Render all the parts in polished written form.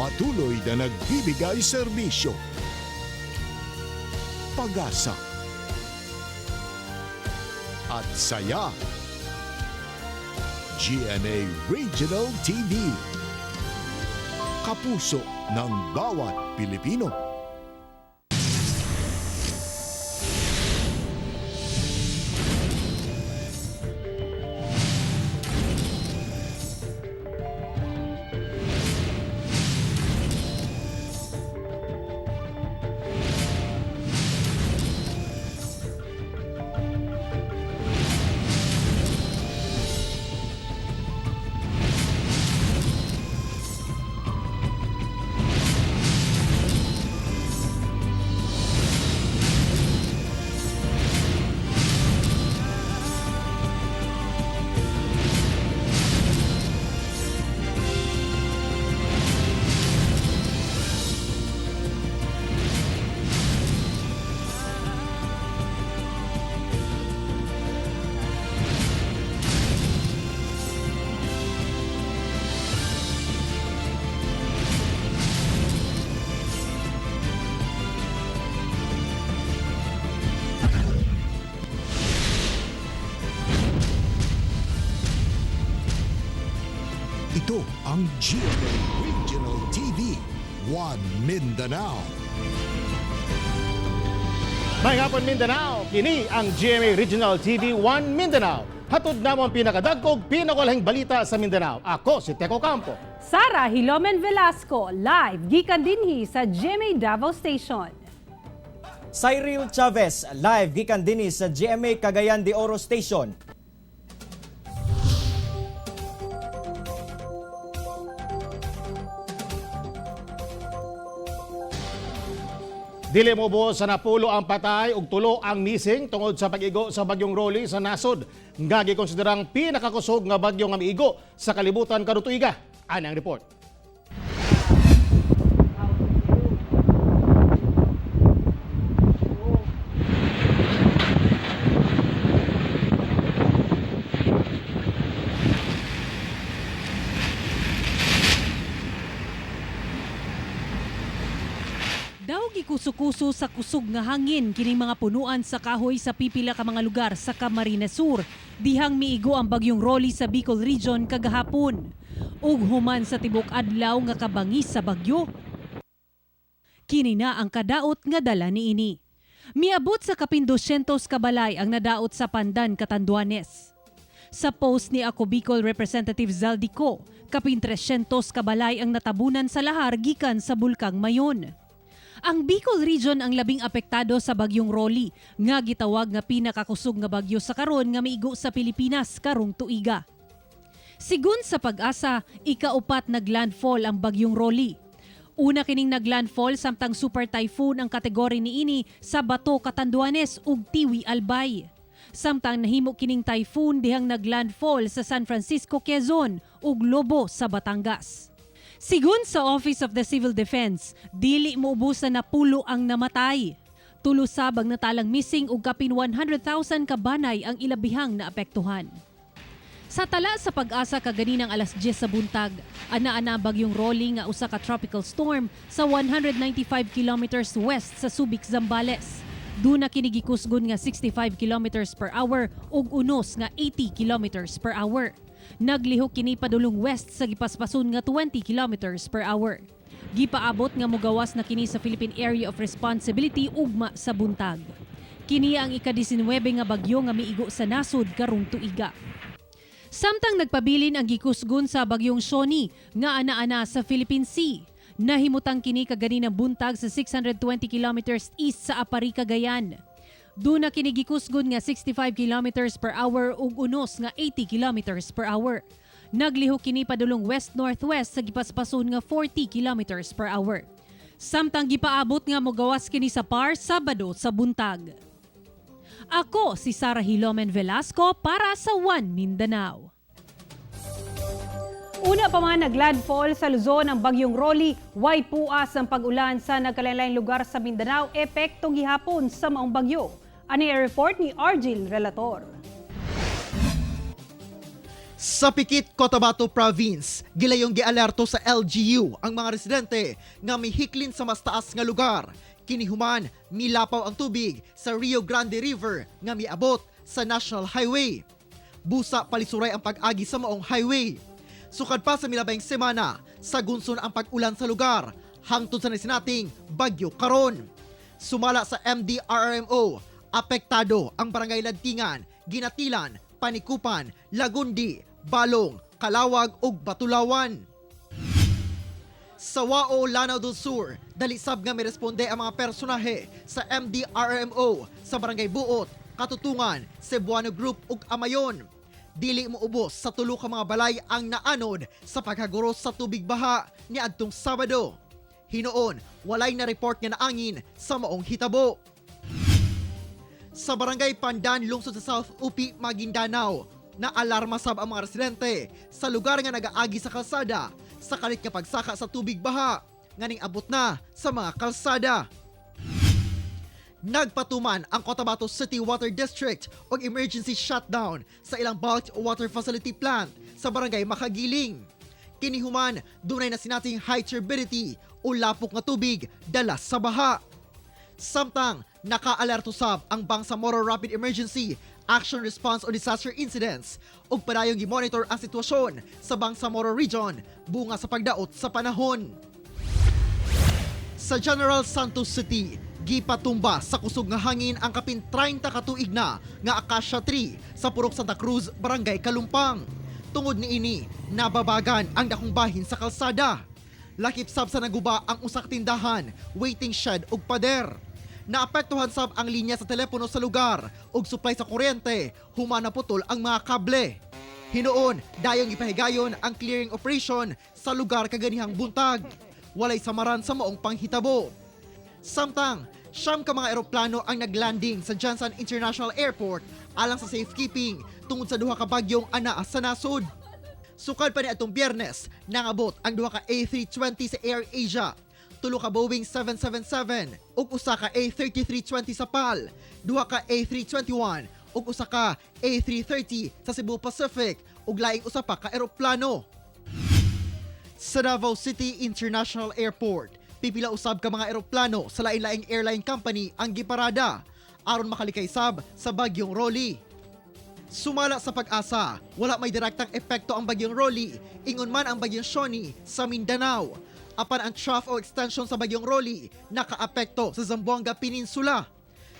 Patuloy na nagbibigay serbisyo, pag-asa, at saya. GMA Regional TV. Kapuso ng bawat Pilipino. Ito ang GMA Regional TV, One Mindanao. May hapon, Mindanao, kini ang GMA Regional TV 1 Mindanao. Hatod namo ang pinakadagkog, pinakalahing balita sa Mindanao. Ako si Teco Campo. Sara Hilomen Velasco, live gikan dinhi sa GMA Davao Station. Cyril Chavez, live gikan dinhi sa GMA Cagayan de Oro Station. Dili mo buo sa napulo ang patay ug tulo ang missing tungod sa pag-igo sa bagyong Rolly sa nasod nga gikonsiderang pinakakusog nga bagyo nga miigo sa kalibutan karong tuiga. Ani ang report. Daw gikuso-kuso sa kusog nga hangin kining mga punuan sa kahoy sa pipila ka mga lugar sa Camarines Sur. Dihang miigo ang bagyong Rolly sa Bicol Region kagahapon. Ug human sa tibok adlaw nga kabangis sa bagyo, kini na ang kadaot nga dala niini. Miabot sa kapin 200 kabalay ang nadaot sa Pandan, Catanduanes. Sa post ni Ako Bicol Representative Zaldy Co, kapin 300 kabalay ang natabunan sa lahar gikan sa Bulkang Mayon. Ang Bicol Region ang labing apektado sa bagyong Rolly, nga gitawag nga pinakakusog nga bagyo sa karon nga miigo sa Pilipinas karong tuiga. Sigun sa Pag-asa, ikaupat naglandfall ang bagyong Rolly. Una kining naglandfall samtang super typhoon ang kategory niini sa Bato, Catanduanes ug Tiwi, Albay. Samtang nahimo kining typhoon dihang naglandfall sa San Francisco, Quezon ug Lobo sa Batangas. Sigun sa Office of the Civil Defense, dili moubos na napulo ang namatay. Tulo sab ang natalang missing ug kapin 100,000 kabanay ang ilabihang naapektuhan. Sa tala sa Pag-asa kaganinang alas 10 sa buntag, ana-ana ang bagyong Rolly nga usa ka tropical storm sa 195 kilometers west sa Subic, Zambales. Duna kini gikusgon nga 65 kilometers per hour ug unos nga 80 kilometers per hour. Naglihok kini padulong west sa gipaspason nga 20 kilometers per hour. Gipaabot nga mogawas na kini sa Philippine Area of Responsibility ugma sa buntag. Kini ang ika-19 nga bagyo nga miigo sa nasod karong tuiga. Samtang nagpabilin ang gikusgon sa bagyong Siony nga ana-ana sa Philippine Sea. Nahimutang kini kaganinang buntag sa 620 kilometers east sa Apari, Cagayan. Duna kini gikusgon nga 65 kilometers per hour ug unos nga 80 kilometers per hour. Naglihok kini padulong west-northwest sa gipaspason nga 40 kilometers per hour. Samtang gipaabot nga mogawas kini sa PAR Sabado sa buntag. Ako si Sara Hilomen Velasco para sa One Mindanao. Una pa man naglandfall sa Luzon ang bagyong Rolly, way puas ang pag-ulan sa nagkalain lugar sa Mindanao, epekto gihapon sa maong bagyo. Ani ang report ni Argil Relator. Sa Pikit, Cotabato Province, gilayong gialerto sa LGU ang mga residente nga mihiklin sa mas taas nga lugar. Kinihuman, milapaw ang tubig sa Rio Grande River nga miabot sa National Highway. Busa palisuray ang pag-agi sa maong highway. Sukad pa sa milabayng semana, sagunson ang pag-ulan sa lugar hangtod sa nasinating bagyo karon. Sumala sa MDRRMO, apektado ang barangay Ladtingan, Ginatilan, Panikupan, Lagundi, Balong, Kalawag ug Batulawan. Sa Wao, Lanao del Sur, dali sab nga miresponde ang mga personahe sa MDRRMO sa Barangay Buot, Katutungan, Cebuano Group ug Amayon. Dili mo ubos sa tulo ka mga balay ang naanod sa paghaguros sa tubig baha niadtong Sabado. Hinuon, walay na report nga naangin sa maong hitabo. Sa Barangay Pandan, lungsod sa South Upi, Maguindanao, na alarma sab ang mga residente sa lugar nga nagaagi sa kalsada sa kalit nga pagsaka sa tubig baha nga ning abot na sa mga kalsada. Nagpatuman ang Cotabato City Water District og emergency shutdown sa ilang bulk water facility plant sa barangay Makagiling. Kinihuman, dunay na sinating high turbidity o lapok nga tubig dala sa baha. Samtang, nakaalerto sab ang Bangsamoro Rapid Emergency Action Response on Disaster Incidents ug padayong gimonitor ang sitwasyon sa Bangsamoro Region bunga sa pagdaot sa panahon. Sa General Santos City, gipatumba sa kusog nga hangin ang kapin 30 ka tuig na nga Acacia Tree sa Purok Santa Cruz, Barangay Kalumpang. Tungod niini, nababagan ang dakong bahin sa kalsada. Lakip sab sa naguba ang usa ka tindahan, waiting shed ug pader. Naapektuhan sab ang linya sa telepono sa lugar ug supply sa kuryente, human naputol ang mga kable. Hinuon, dayong ipahigayon ang clearing operation sa lugar kaganihang buntag. Walay samaran sa maong panghitabo. Samtang, 9 ka mga eroplano ang naglanding sa Johnson International Airport alang sa safekeeping tungod sa duha ka bagyong anaa sa nasod. Sukad pa ni atong Biyernes, nangabot ang duha ka A320 sa Air Asia, tulo ka Boeing 777 ug usa ka A3320 sa PAL, duha ka A321 ug usa ka A330 sa Cebu Pacific ug laing usa pa ka eroplano. Sa Davao City International Airport, pipila usab ka mga eroplano sa lain-laing airline company ang giparada aron makalikay sab sa bagyong Rolly. Sumala sa Pag-asa, wala may direktang epekto ang bagyong Rolly, ingon man ang bagyong Siony sa Mindanao. Apan ang trough o extension sa bagyong Rolly nakaapekto sa Zamboanga Peninsula.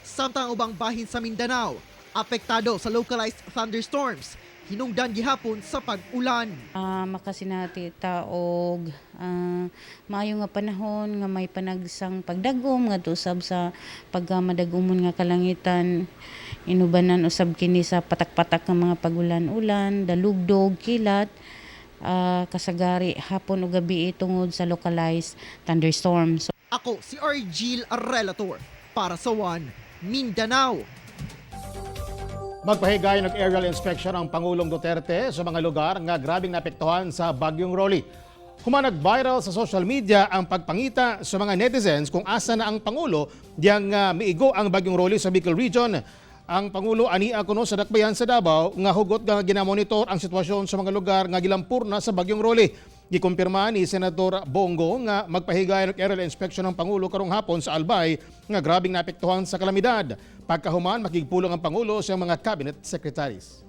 Samtang ang ubang bahin sa Mindanao, apektado sa localized thunderstorms, hinungdan gihapon sa pag-ulan. Makasinati ta og maayo nga panahon nga may panagsang pagdagom ngadto usab sa pagkamadagumon nga kalangitan, inubanan usab kini sa patak-patak nga mga pagulan-ulan, dalugdog, kilat, kasagari hapon ug gabi tungod sa localized thunderstorms. Ako si Argil Relator para sa One Mindanao. Magpahigayon og aerial inspection ang Pangulong Duterte sa mga lugar nga grabing naapektuhan sa Bagyong Rolly. Human nag-viral sa social media ang pagpangita sa mga netizens kung asa na ang Pangulo diyang miigo ang Bagyong Rolly sa Bicol Region. Ang Pangulo ania kuno sa dakbayan sa Davao nga hugot nga ginamonitor ang sitwasyon sa mga lugar nga gilampur na sa Bagyong Rolly. Gikumpirma ni Senador Bong Go nga magpahigayon og aerial inspection ang Pangulo karong hapon sa Albay nga grabing naapektuhan sa kalamidad. Pagkahuman, makigpulong ang Pangulo sa mga cabinet secretaries.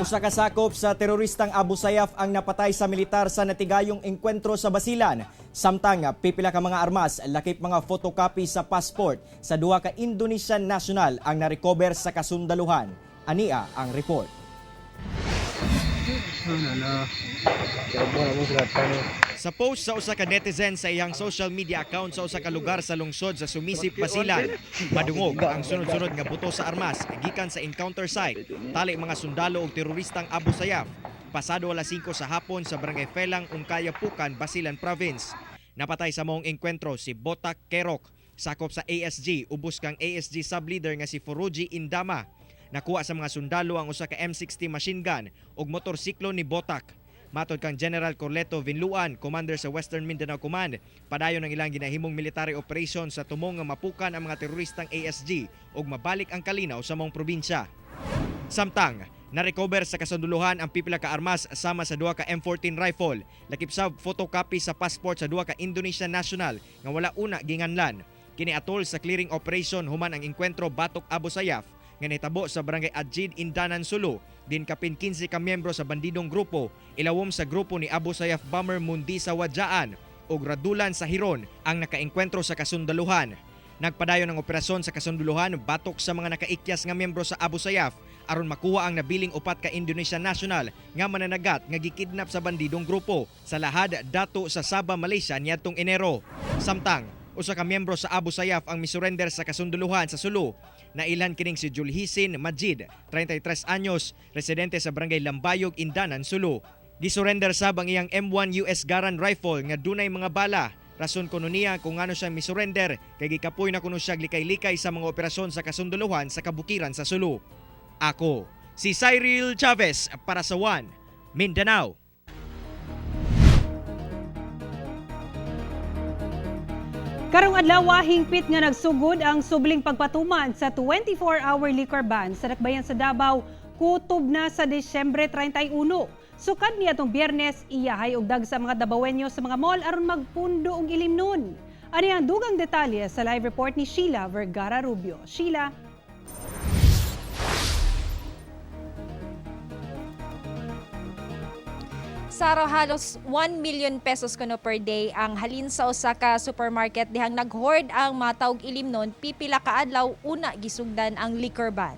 Usa ka sakop sa teroristang Abu Sayyaf ang napatay sa militar sa natigayong engkwentro sa Basilan. Samtang pipila ka mga armas, lakip mga photocopy sa passport sa duha ka Indonesian national ang narecover sa kasundaluhan. Ania ang report. Sa post sa usa ka netizen sa iyang social media account sa usa ka lugar sa lungsod sa Sumisip, Basilan, madungog ang sunod-sunod nga buto sa armas gikan sa encounter site. Tali mga sundalo og teroristang Abu Sayyaf. Pasado alas 5 sa hapon sa Barangay Felang, Ungkaya, Pukan, Basilan Province. Napatay sa maong engkwentro si Botak Kerok, sakop sa ASG, ubos kang ASG subleader nga si Furuji Indama. Nakuha sa mga sundalo ang usa ka M60 machine gun ug motorsiklo ni Botak. Matod kang General Corleto Vinluan, commander sa Western Mindanao Command, padayon ang ilang ginahimong military operation sa tumong nga mapukan ang mga teroristang ASG ug mabalik ang kalinaw sa maong probinsya. Samtang, na-recover sa kasunduluhan ang pipila ka armas sama sa duha ka M14 rifle, lakip sa photocopy sa passport sa duha ka Indonesian national nga wala una ginganlan. Kini atol sa clearing operation human ang engkwentro batok Abu Sayyaf nga nahitabo sa barangay Adjid, Indanan, Sulu. Din kapin 15 ka miyembro sa bandidong grupo ilawom sa grupo ni Abu Sayyaf bomber Mundi sa Wajaan ug Radulan sa Hiron ang nakaengkwentro sa kasundaluhan. Nagpadayon ang operasyon sa kasunduluhan batok sa mga nakaikyas nga miyembro sa Abu Sayyaf aron makuha ang nabiling upat ka Indonesian national nga mananagat nga gikidnap sa bandidong grupo sa lahad dato sa Sabah, Malaysia niadtong Enero. Samtang, usa ka miyembro sa Abu Sayyaf ang misurrender sa kasunduluhan sa Sulu. Nailhan kining si Julhisin Majid, 33 anyos, residente sa barangay Lambayog, Indanan, Sulu. Gisurrender sab ang iyang M1 US Garand rifle nga dunay mga bala. Rason kuno niya kung ngano siya misurrender kay gikapoy na kuno siya likay-likay sa mga operasyon sa kasunduluhan sa kabukiran sa Sulu. Ako, si Cyril Chavez para sa One, Mindanao. Karong adlaw hingpit nga nagsugod ang subling pagpatuman sa 24-hour liquor ban sa dakbayan sa Davao kutob na sa Disyembre 31. Sukad niya atong Biyernes, iyahay og dag sa mga Dabawenyo sa mga mall aron magpundo og ilimnon. Ani ang dugang detalye sa live report ni Sheila Vergara Rubio. Sheila. Saro, halos 1 million pesos kuno per day ang halin sa usa ka supermarket dihang naghoard ang mga taog ilimnon pipila ka adlaw una gisugdan ang liquor ban.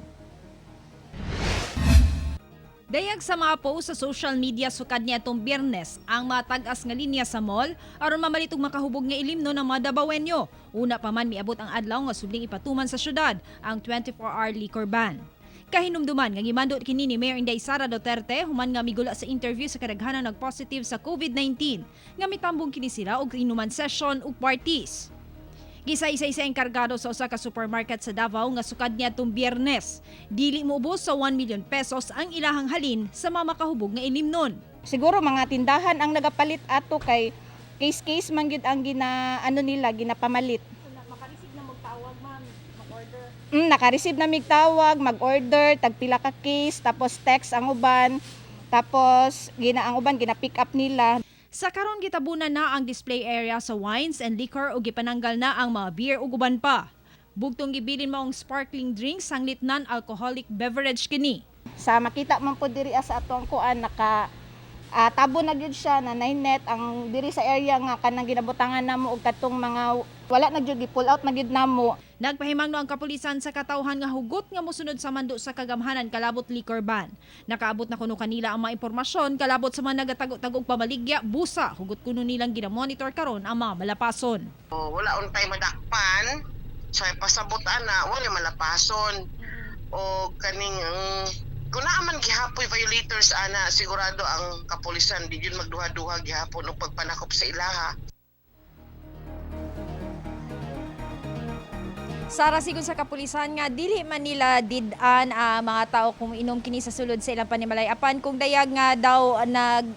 Dayag sa mga post sa social media sukad niya atong Biyernes ang mga tag-as nga linya sa mall aron mamalit og makahubog nga ilimnon ang mga Dabawenyo. Una pa man miabot ang adlaw nga subling ipatuman sa syudad ang 24-hour liquor ban. Kahinumduman nga gimando kini ni Mayor Inday Sara Duterte human nga migula sa interview sa kadaghanan nagpositive sa COVID-19 nga mitambong kini sila og inuman session ug parties. Gisa-isa-isa enkargado sa usa ka supermarket sa Davao nga sukad niya atong Biyernes. Dili moubos sa 1 million pesos ang ilahang halin sa mga makahubog nga ilimnon. Siguro mga tindahan ang nagapalit ato kay case-case man gyud ang gina ano nila ginapamalit. Naka-receive na mig tawag, mag-order, tagpila ka case, tapos text ang uban, tapos gina ang uban gina-pick up nila. Sa karon gitabunan na ang display area sa wines and liquor ug gipananggal na ang mga beer ug uban pa. Bugtong gibilin maong sparkling drinks sanglit non-alcoholic beverage kini. Sa makita man po diri sa atong kuan naka tabo na gyud siya na net ang diri sa area nga kanang ginabutangan namo og katong mga wala na gyud gi-pull out na gyud namo. Nagpahimangno ang kapulisan sa katawhan nga hugot nga mosunod sa mando sa kagamhanan kalabot liquor ban. Nakaabot na kuno kanila ang mga impormasyon kalabot sa mga nagatago-tago og pamaligya busa hugot kuno nilang ginamonitor karon ang mga malapason. O, wala untay madakpan sa pasabot ana wala malapason o kaning kung naa man gihapoy violators ana sigurado ang kapulisan di yun magduha-duha gihapon og pagpanakop sa ilaha. Sara, sigon sa kapulisan nga dili man nila did-an mga tao kung inom kini sa sulod sa ilang panimalay apan kung dayag nga daw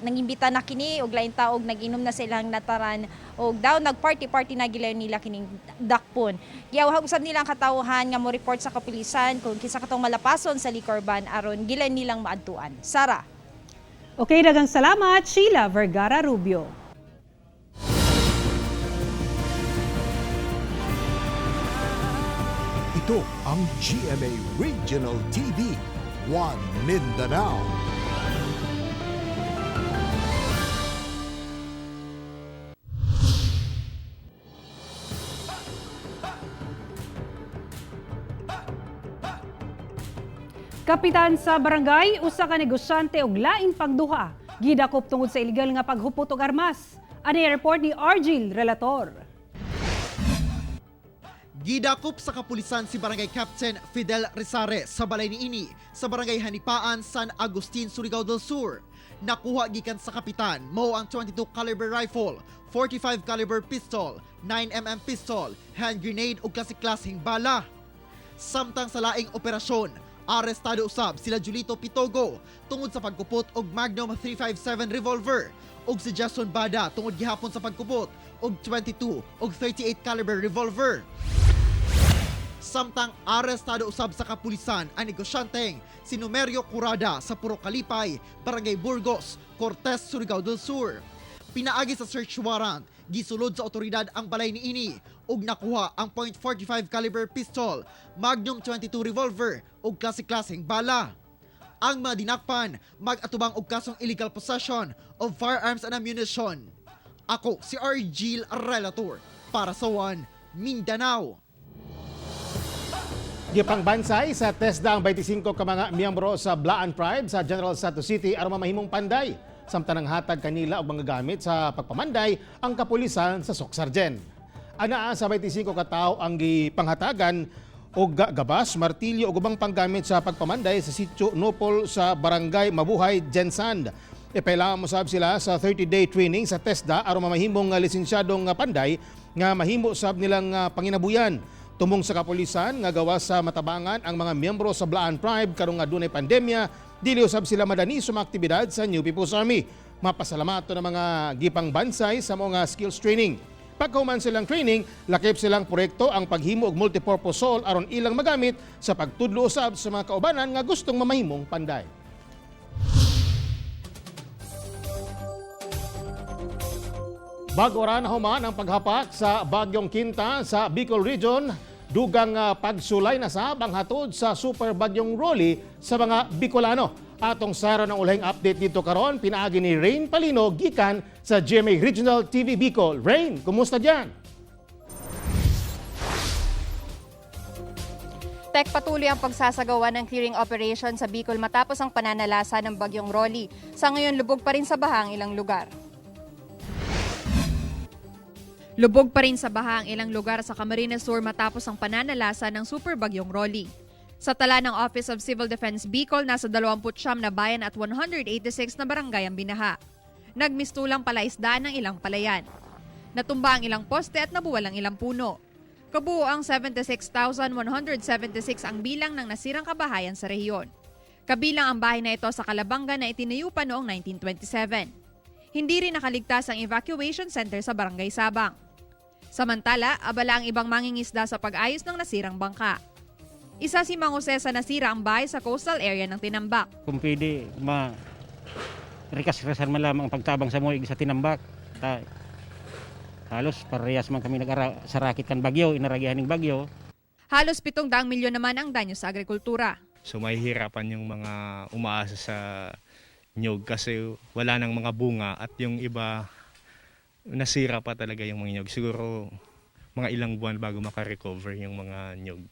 nangimbita na kini og lain tao og nag-inom na sa ilang nataran og daw nagparty-party na gilayon nila kining dakpon. Giyawhag usab nila ang katawhan nga mo report sa kapulisan kung kinsa katong malapason sa liquor ban aron gilayon nilang maadtuan. Sara. Okay, daghang salamat Sheila Vergara Rubio. Ito ang GMA Regional TV, One Mindanao. Kapitan sa barangay, usa ka negosyante og lain pang duha gidakop tungod sa illegal nga paghupot og armas. Ani ang report ni Argil Relator. Gidakop sa kapulisan si Barangay Captain Fidel Rizares sa balay niini sa Barangay Hanipaan, San Agustin, Surigao del Sur. Nakuha gikan sa kapitan mao ang 22 caliber rifle, 45 caliber pistol, 9mm pistol, hand grenade ug klase-klaseng bala. Samtang sa laing operasyon, Arestado usab sila Julito Pitogo tungod sa pagkupot og Magnum 357 revolver ug si Jason Bada tungod gihapon sa pagkupot og 22 ug 38 caliber revolver. Samtang arestado usab sa kapulisan ang negosyanteng si Numerio Curada sa Purok Kalipay, Barangay Burgos, Cortes, Surigao del Sur. Pinaagi sa search warrant, gisulod sa otoridad ang balay niini ug nakuha ang .45 caliber pistol, Magnum 22 revolver ug klase-klaseng bala. Ang mga dinakpan mag-atubang og kasong illegal possession of firearms and ammunition. Ako si Argil Relator para sa One Mindanao. Gipangbansay sa TESDA ang 25 ka mga miyembro sa Blaan Pride sa General Santos City aron mamahimong panday. Samtang nanghatag kanila og mga gamit sa pagpamanday ang kapulisan sa Socsargen. Anaa sa 25 ka tawo ang gipanghatagan og gabas, martilyo ug ubang panggamit sa pagpamanday sa sitio Nopol sa Barangay Mabuhay, Gensan. Ipailangan mo sab sila sa 30-day training sa TESDA aron mamahimong lisensyadong panday nga mahimo sab nilang panginabuyan. Tumong sa kapulisan nga gawa sa matabangan ang mga miyembro sa Blaan Tribe karong nga dunay pandemya, dili usab sila madani sa mga aktibidad sa New People's Army. Mapasalamato ng mga gipang bansay sa mga skills training. Pagkahuman silang training, lakip silang proyekto ang paghimo og multipurpose hall aron ilang magamit sa pagtudlo usab sa mga kaubanan nga gustong mamahimong panday. Bago ra na human ang paghapak sa Bagyong Quinta sa Bicol Region, dugang pagsulay na sab ang hatod sa Super Bagyong Rolly sa mga Bicolano. Atong sara ng ulahing update dito karon pinaagi ni Rain Palino gikan sa GMA Regional TV Bicol. Rain, kumusta diyan? Tek, patuloy ang pagsasagawa ng clearing operation sa Bicol matapos ang pananalasa ng Bagyong Rolly. Sa ngayon, lubog pa rin sa baha ang ilang lugar. Lubog pa rin sa baha ang ilang lugar sa Camarines Sur matapos ang pananalasa ng Super Bagyong Rolly. Sa tala ng Office of Civil Defense Bicol, nasa 29 na bayan at 186 na barangay ang binaha. Nagmistulang palaisdaan ng ilang palayan. Natumba ang ilang poste at nabuwal ang ilang puno. Kabuo ang 76,176 ang bilang ng nasirang kabahayan sa rehiyon. Kabilang ang bahay na ito sa Calabanga na itinayo pa noong 1927. Hindi rin nakaligtas ang evacuation center sa Barangay Sabang. Samantala, abala ang ibang mangingisda sa pag-ayos ng nasirang bangka. Isa si Mang Jose sa nasira ang bahay sa coastal area ng Tinambak. Kung pwede, ma rikas-rikasan man lamang ang pagtabang sa muig sa Tinambak. Ta, halos parehas man kami nag sa rakit kan bagyo, inaragihan ng bagyo. Halos 700 milyon naman ang danyo sa agrikultura. So mahihirapan yung mga umaasa sa nyog kasi wala nang mga bunga at yung iba nasira pa talaga yung mga nyog. Siguro mga ilang buwan bago makarecover yung mga nyog.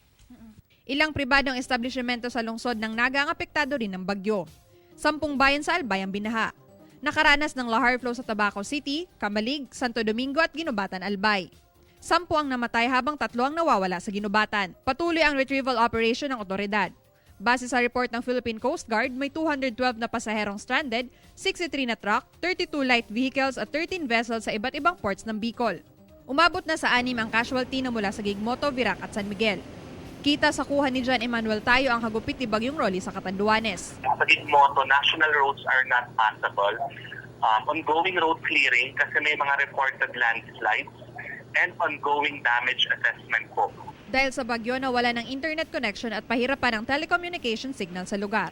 Ilang pribadong establishmento sa lungsod ng Naga ang apektado rin ng bagyo. 10 bayan sa Albay ang binaha. Nakaranas ng lahar flow sa Tabaco City, Camalig, Santo Domingo at Guinobatan, Albay. 10 ang namatay habang 3 ang nawawala sa Guinobatan. Patuloy ang retrieval operation ng otoridad. Base sa report ng Philippine Coast Guard, may 212 na pasaherong stranded, 63 na truck, 32 light vehicles at 13 vessels sa iba't ibang ports ng Bicol. Umabot na sa 6 ang casualty na mula sa Gigmoto, Virac at San Miguel. Kita sa kuha ni John Emmanuel Tayo ang hagupit ni Bagyong Rolly sa Catanduanes. Sa Gigmoto, national roads are not passable. Ongoing road clearing kasi may mga reported landslides and ongoing damage assessment po. Dahil sa bagyo, nawala ng internet connection at pahirapan ang telecommunication signal sa lugar.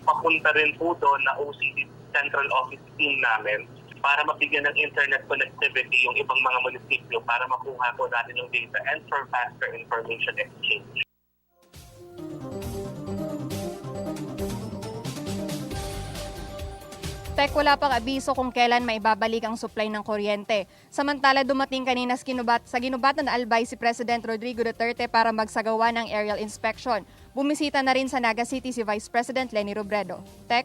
Papunta rin po doon na OCD Central Office team namin para mabigyan ng internet connectivity yung ibang mga munisipyo para makuha po natin yung data and for faster information exchange. Tek, wala pang abiso kung kailan maibabalik ang supply ng kuryente. Samantala, dumating kanina sa Guinobatan na Albay si President Rodrigo Duterte para magsagawa ng aerial inspection. Bumisita na rin sa Naga City si Vice President Leni Robredo. Tek?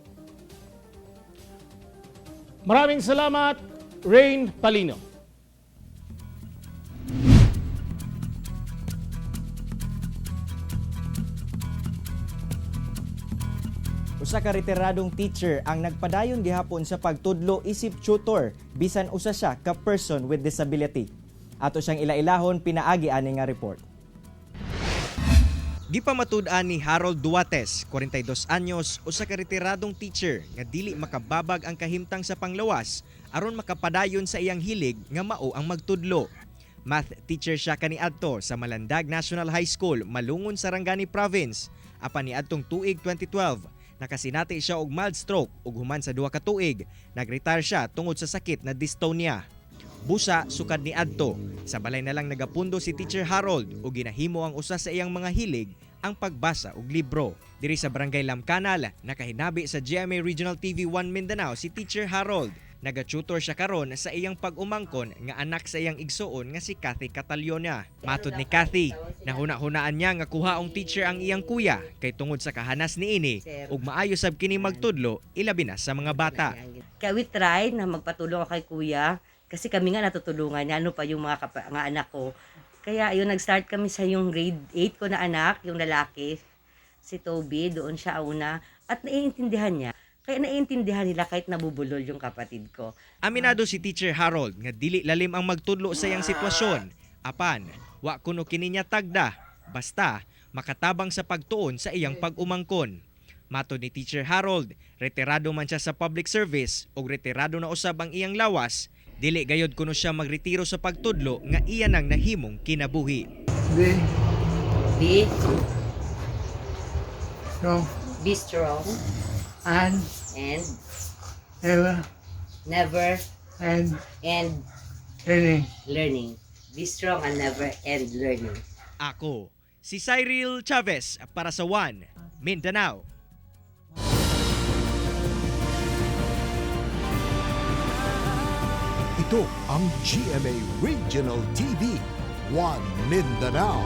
Maraming salamat, Rain Palino. Usa ka retiradong teacher ang nagpadayon gihapon sa pagtudlo isip tutor bisan usa siya ka person with disability. Ato siyang ilailahon pinaagi ani nga report. Gipamatud-an ni Harold Duates, 42 anyos, usa ka retiradong teacher nga dili makababag ang kahimtang sa panglawas aron makapadayon sa iyang hilig nga mao ang magtudlo. Math teacher siya kaniadto sa Malandag National High School, Malungon, Sarangani Province. Apan niadtong tuig 2012, nakasinati siya og mild stroke ug human sa 2 ka tuig, nagretire siya tungod sa sakit na dystonia. Busa sukad niadto, sa balay na lang nagapundo si Teacher Harold ug ginahimo ang usa sa iyang mga hilig, ang pagbasa og libro. Diri sa Barangay Lamcanal, nakahinabi sa GMA Regional TV 1 Mindanao si Teacher Harold. Naga-tutor siya karon sa iyang pag-umangkon nga anak sa iyang igsuon nga si Kathy Catalona. Matod ni Kathy, nahuna-hunaan niya nga kuhaong teacher ang iyang kuya kay tungod sa kahanas niini ug maayo sab kini magtudlo ilabi na sa mga bata. Kaya we try na magpatulong ako kay kuya kasi kami nga natutulungan niya, ano pa yung mga nga anak ko. Kaya yun, nag-start kami sa yung grade 8 ko na anak, yung lalaki, si Toby, doon siya una. At naiintindihan niya. Kaya naiintindihan nila kahit nabubulol yung kapatid ko. Aminado si Teacher Harold nga dili lalim ang magtudlo sa iyang sitwasyon. Apan, wa kuno kini niya tagda, basta makatabang sa pagtuon sa iyang pag-umangkon. Matod ni Teacher Harold, retirado man siya sa public service ug retirado na usab ang iyang lawas, dili gayod kuno siya magretiro sa pagtudlo nga iya nang nahimong kinabuhi. B. B. Strong. Be strong. And. And. Never. Never. And. And. Learning. Learning. Be strong and never end learning. Ako, si Cyril Chavez para sa One Mindanao. Ito ang GMA Regional TV, One Mindanao.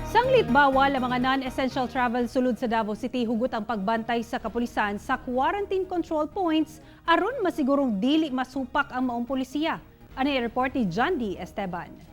Sanglit bawal ang mga non-essential travel sulod sa Davao City, hugot ang pagbantay sa kapulisan sa quarantine control points aron masigurong dili masupak ang maong pulisiya. Ano yung report ni John D. Esteban?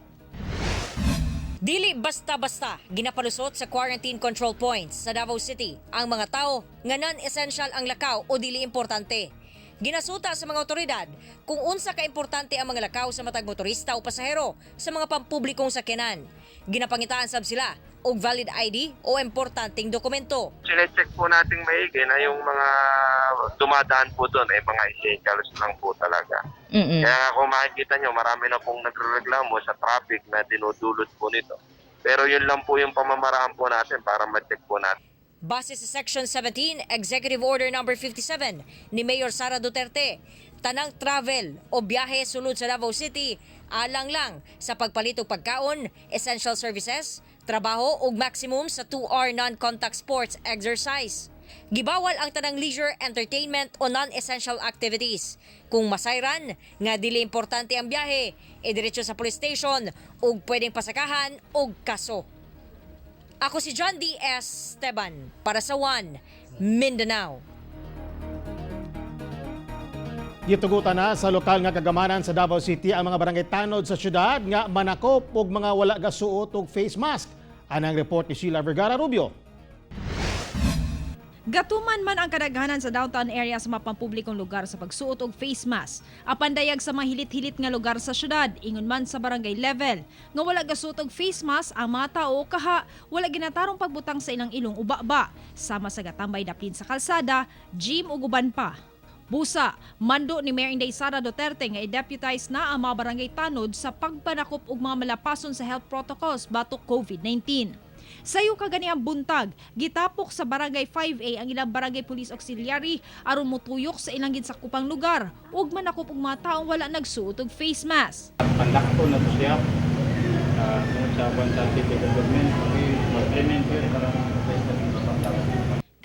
Dili basta-basta ginapalusot sa quarantine control points sa Davao City ang mga tao nga non-essential ang lakaw o dili importante. Ginasuta sa mga otoridad kung unsa ka importante ang mga lakaw sa matag motorista o pasahero sa mga pampublikong sakyanan. Ginapangitaan sab sila og valid ID o importanteng dokumento. Sinecheck po nating maigi na yung mga dumadaan po doon ay mga essentials lang po talaga. Kaya nga kung makikita nyo, marami na pong nagrereklamo sa traffic na dinudulot po nito. Pero yun lang po yung pamamaraan po natin para ma-check po natin. Base sa Section 17, Executive Order Number 57 ni Mayor Sara Duterte, tanang travel o biyahe sulod sa Davao City alang lang sa pagpalit og pagkaon, essential services, trabaho ug maximum sa 2-hour non-contact sports exercise. Gibawal ang tanang leisure, entertainment o non-essential activities. Kung masayran nga dili importante ang biyahe, idiretso sa police station ug pwedeng pasakahan og kaso. Ako si John D. Esteban para sa One Mindanao. Gitugutan na sa lokal nga kagamanan sa Davao City ang mga barangay tanod sa syudad nga manakop og mga wala gasuot og face mask. Anang report ni Sheila Vergara Rubio. Gatuman man ang kadaghanan sa downtown area sa mga pampublikong lugar sa pagsuot og face mask. Apan dayag sa mga hilit-hilit nga lugar sa syudad, ingon man sa barangay level, nga wala gasuot og face mask ang mga tao kaha wala ginatarong pagbutang sa ilang ilong ubaba, sama sa gatambay daplin sa kalsada, gym ug uban pa. Busa, mando ni Mayor Inday Sara Duterte nga i-deputize na ang mga barangay tanod sa pagpanakop og mga malapason sa health protocols batok COVID-19. Sayo kagani ang buntag, gitapok sa Barangay 5A ang ilang barangay police auxiliary aron motuyok sa ilang ginsakupang lugar ug manakop og mga taong wala nagsuot og face mask. Pandakto na to siya. Tungod sa kwan sa city government, okay, mag-implement yun para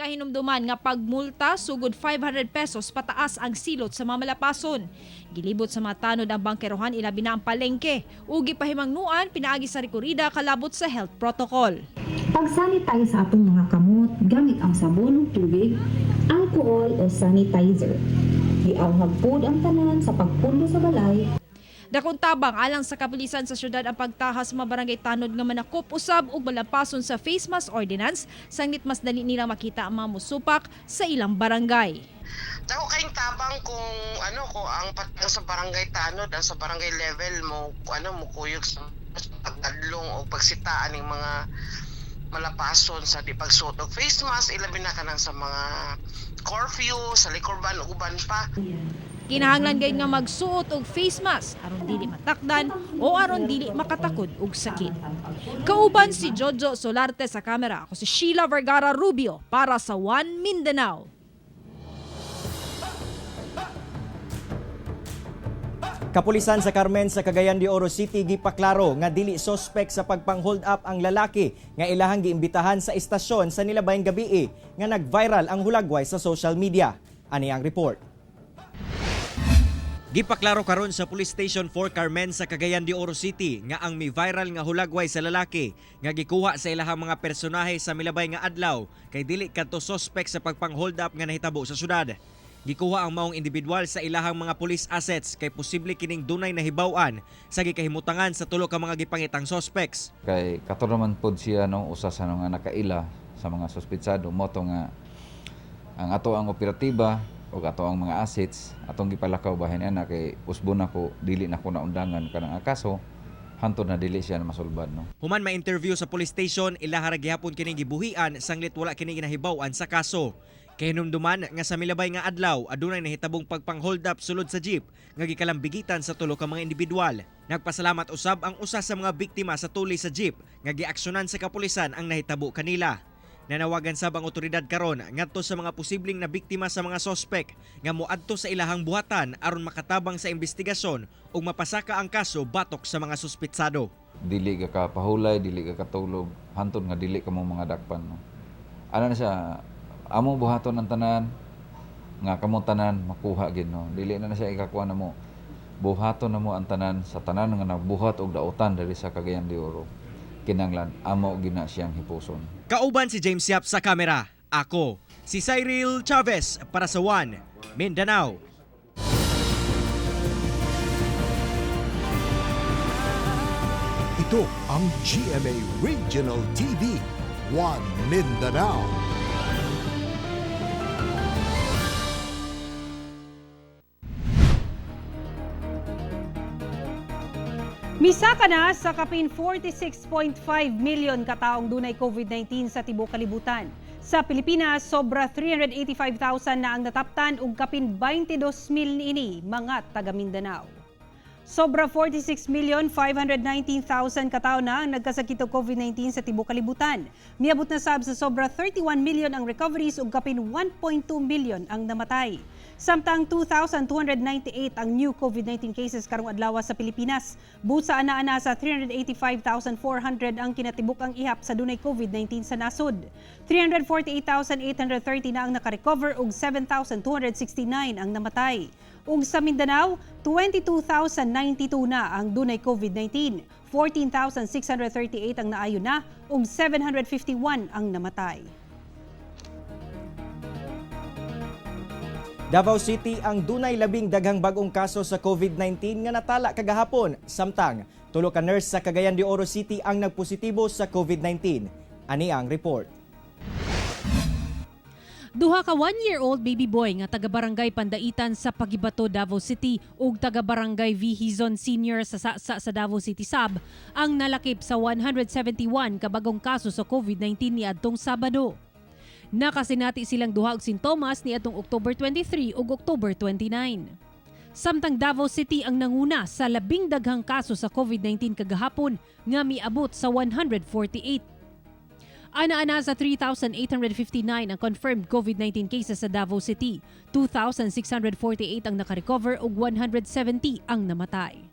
Kahinumduman nga pagmulta sugod 500 pesos pataas ang silot sa mga malapason. Gilibot sa mga tanod ang bangkerohan ilabi na ang palengke ug gipahimangnuan pinaagi sa rekorida kalabot sa health protocol. Pag-sanitize sa atong mga kamot gamit ang sabon ug tubig, alcohol o sanitizer. Giauhag pod ang tanan sa pagpundo sa balay. Dakong tabang alang sa kapulisan sa syudad ang pagtahas sa mga barangay tanod nga manakop usab ug malapason sa face mask ordinance sanglit mas dali nilang makita ang mga musupak sa ilang barangay. Dako kayong tabang kung ano ko ang ang sa barangay tanod, ang sa barangay level mo ano mo kuyog sa pagkadlong o pagsitaan ng mga malapason sa di pagsuot og face mask, ilabi na kanang sa mga curfew, sa liquor ban ug uban pa. Kinahanglan gayud nga magsuot og face mask aron dili matakdan o aron dili makatakod og sakit. Kauban si Jojo Solarte sa kamera. Ako si Sheila Vergara Rubio para sa One Mindanao. Kapulisan sa Carmen sa Cagayan de Oro City gipaklaro nga dili sospek sa pagpang-hold up ang lalaki nga ilahang giimbitahan sa istasyon sa nilabayng gabii nga nag-viral ang hulagway sa social media. Ani ang report. Gipaklaro karon sa Police Station 4 Carmen sa Cagayan de Oro City nga ang mi-viral nga hulagway sa lalaki nga gikuha sa ilahang mga personahe sa milabay nga adlaw kay dili kadto sospek sa pagpang-hold up nga nahitabo sa syudad. Gikuha ang maong individual sa ilahang mga police assets kay posible kining dunay nahibaw-an sa gikahimutangan sa tulo ka mga gipangitang suspects. Kay kato naman pod siya no, usa sa nga nakaila sa mga suspitsado mo to nga ang ato ang operatiba ug ato ang mga assets atong gipalakaw bahin ana kay usbon nako dili nako naundangan kanang kaso hantod na dili siya na masulbad no. Human ma-interview sa police station, ilaha ra gihapon kining gibuhian sanglit wala kini ginahibaw-an sa kaso. Kahinumduman nga sa milabay nga adlaw adunay nahitabong pagpang-hold up sulod sa jeep nga gikalambigitan sa tulo ka mga individual. Nagpasalamat usab ang usa sa mga biktima sa tuli sa jeep nga giaksyonan sa kapulisan ang nahitabo kanila. Nanawagan sab ang otoridad karon ngadto sa mga posibleng na biktima sa mga sospek nga moadto sa ilahang buhatan aron makatabang sa investigasyon ug mapasaka ang kaso batok sa mga suspitsado. Dili ka kapahulay, dili ka katulog, hantod nga dili ka mo mga dakpan no. Ano na siya, amo buhaton ang tanan nga kamo tanan makuha gid no. Dili na na siya ikakuha na mo. Buhaton na mo ang tanan sa tanan nga nagbuhat og dautan diri sa Cagayan de Oro. Kinanglan amo gina siyang hipuson. Kauban si James Yap sa kamera. Ako, si Cyril Chavez para sa One Mindanao. Ito ang GMA Regional TV, One Mindanao. Misaka na sa kapin 46.5 million kataong dunay COVID-19 sa tibuok kalibutan. Sa Pilipinas, sobra 385,000 na ang nataptan ug kapin 22,000 niini mga taga Mindanao. Sobra 46,519,000 katao na ang nagkasakit og COVID-19 sa tibuok kalibutan. Miabot na sab sa sobra 31 million ang recoveries ug kapin 1.2 million ang namatay. Samtang 2,298 ang new COVID-19 cases karong adlaw sa Pilipinas. Busa ana-ana sa 385,400 ang kinatibuk-ang ihap sa dunay COVID-19 sa nasod. 348,830 na ang nakarecover ug 7,269 ang namatay. Ug sa Mindanao, 22,092 na ang dunay COVID-19, 14,638 ang naayo na ug 751 ang namatay. Davao City ang dunay labing daghang bagong kaso sa COVID-19 nga natala kagahapon. Samtang, tulo ka nurse sa Cagayan de Oro City ang nagpositibo sa COVID-19. Ani ang report. Duha ka 1-year-old baby boy nga taga Barangay Pandaitan sa Pagibato, Davao City ug taga Barangay V. Hizon Senior sa Sasa sa Davao City Sab ang nalakip sa 171 ka bagong kaso sa COVID-19 niadtong Sabado. Nakasinati silang duha og sintomas niadtong October 23 ug October 29. Samtang Davao City ang nanguna sa labing daghang kaso sa COVID-19 kagahapon nga miabot sa 148. Ana-ana sa 3,859 ang confirmed COVID-19 cases sa Davao City. 2,648 ang nakarecover ug 170 ang namatay.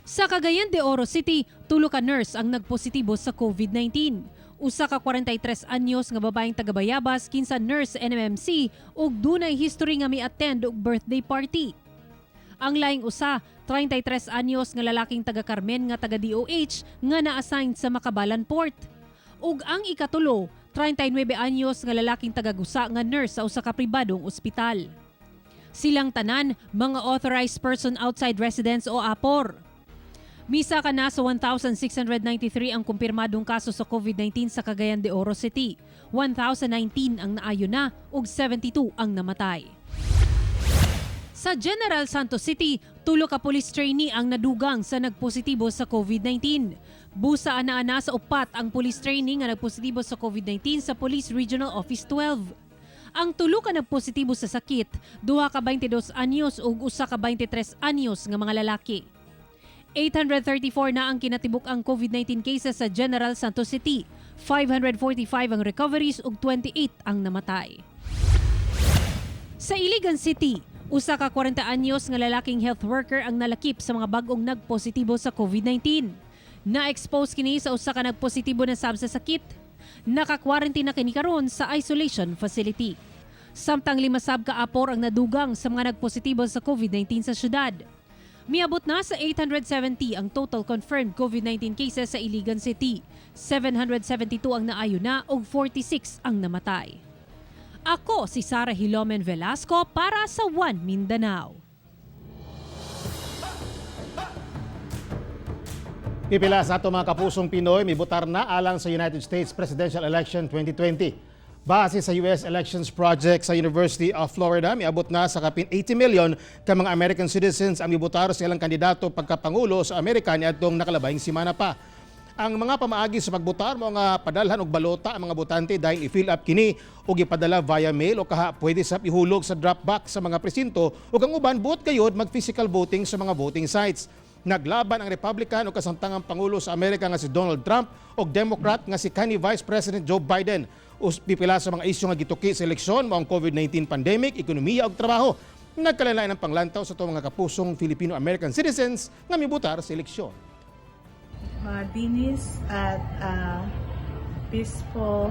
Sa Cagayan de Oro City, tulo ka nurse ang nagpositibo sa COVID-19. Usa ka 43 anyos nga babaeng taga Bayabas kinsa nurse sa NMMC ug dunay history nga mi-attend og birthday party. Ang laing usa, 33 anyos nga lalaking taga Carmen nga taga DOH nga na-assign sa Makabalan Port. Ug ang ikatulo, 39 anyos nga lalaking taga Gusa nga nurse sa usa ka pribadong ospital. Silang tanan mga authorized person outside residence o APOR. Misaka na sa 1,693 ang kumpirmadong kaso sa COVID-19 sa Cagayan de Oro City. 1,019 ang naayo na ug 72 ang namatay. Sa General Santos City, tulo ka police trainee ang nadugang sa nagpositibo sa COVID-19. Busa ana-ana sa upat ang police trainee nga nagpositibo sa COVID-19 sa Police Regional Office 12. Ang tulo ka nagpositibo sa sakit, duha ka 22 anyos ug usa ka 23 anyos nga mga lalaki. 834 na ang kinatibuk-ang COVID-19 cases sa General Santos City. 545 ang recoveries ug 28 ang namatay. Sa Iligan City, usa ka 40 anyos nga lalaking health worker ang nalakip sa mga bag-ong nagpositibo sa COVID-19. Na-expose kini sa usa ka nagpositibo na sab sa sakit. Naka-quarantine na kini karon sa isolation facility. Samtang 5 sab ka apor ang nadugang sa mga nagpositibo sa COVID-19 sa syudad. Miabot na sa 870 ang total confirmed COVID-19 cases sa Iligan City. 772 ang naayo na ug 46 ang namatay. Ako si Sara Hilomen Velasco para sa One Mindanao. Pipila sa ato mga kapusong Pinoy, mibutar na alang sa United States Presidential Election 2020. Base sa US Elections Project sa University of Florida, miabot na sa kapin 80 million ka mga American citizens ang mibutar sa ilang kandidato pagkapangulo sa Amerika niadtong nakalabayng simana pa. Ang mga pamaagi sa pagbutar mao nga padalhan og balota ang mga botante dahil i-fill up kini og ipadala via mail o kaha pwede sa ihulog sa drop box sa mga presinto ug ang uban buot gayod mag-physical voting sa mga voting sites. Naglaban ang Republican o kasamtangang pangulo sa Amerika nga si Donald Trump ug Democrat nga si kanhi Vice President Joe Biden. Pipila sa mga isyu nga gituki sa eleksyon mao ang COVID-19 pandemic, ekonomiya ug trabaho. Nagkalain ang panglantaw sa atong mga kapusong Filipino-American citizens nga mibutar sa eleksyon. Malinis at peaceful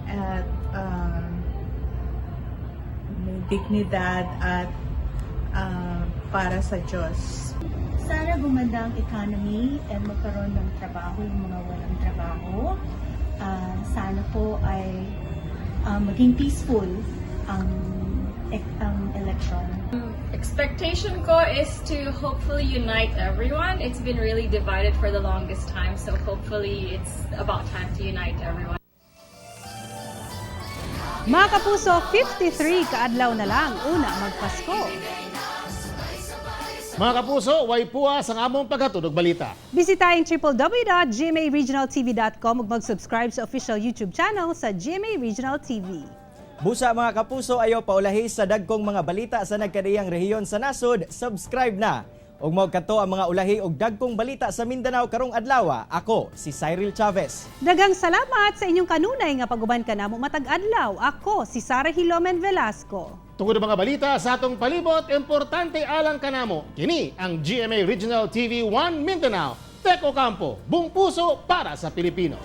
at may dignidad at para sa Diyos. Sana gumanda ang economy and magkaroon ng trabaho yung mga walang trabaho. Sana po ay maging peaceful ang election. Expectation ko is to hopefully unite everyone. It's been really divided for the longest time, so hopefully it's about time to unite everyone. Mga kapuso, 53 kaadlaw na lang una magpasko. Mga kapuso, way puwas ang among paghatod og balita. Bisitahin www.gmaregionaltv.com ug mag-subscribe sa official YouTube channel sa GMA Regional TV. Busa, mga kapuso, ayaw paulahi sa dagkong mga balita sa nagkadiyang rehiyon sa nasod, subscribe na. Ug mao kato ang mga ulahi og dagkong balita sa Mindanao karong adlaw. Ako si Cyril Chavez. Daghang salamat sa inyong kanunay nga pag-uban kanamo matag adlaw. Ako si Sara Hilomen Velasco. Tungod ang mga balita sa atong palibot, importante alang kanamo. Kini ang GMA Regional TV 1 Mindanao. Tek Ocampo, buong puso para sa Pilipino.